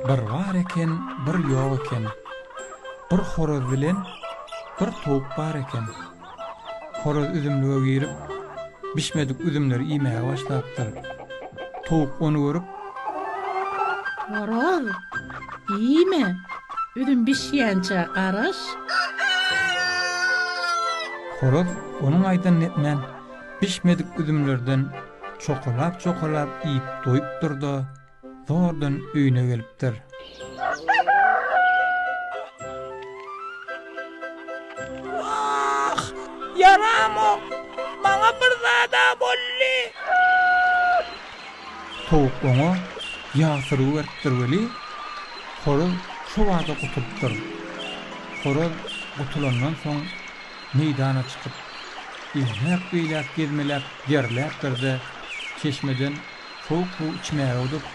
Bir bar eken, bir ýok eken. Bir horaz bilen bir towuk bar eken. Horaz üzümlige girip, bişmedik üzümleri iýmäge başlapdyr. Towuk ony görüp. Horaz, iýme, üzüm bişýänçä garaş. Horaz onuň aýdanyny etmän, bişmedik üzümlerden çokalap-çokalap iýip doýupdyr-da, zordan öýüne gelipdir. Wah, ýaramok, maňa bir zad-a boldy. Towuk oňa ýag sürgi beripdir weli, horaz şo bada gutulypdyr. Horaz gutulandan soň meýdana çykyp, eýläk-beýläk gezmeläp derläpdir-de, çeşmeden sowuk suw içmäge udup.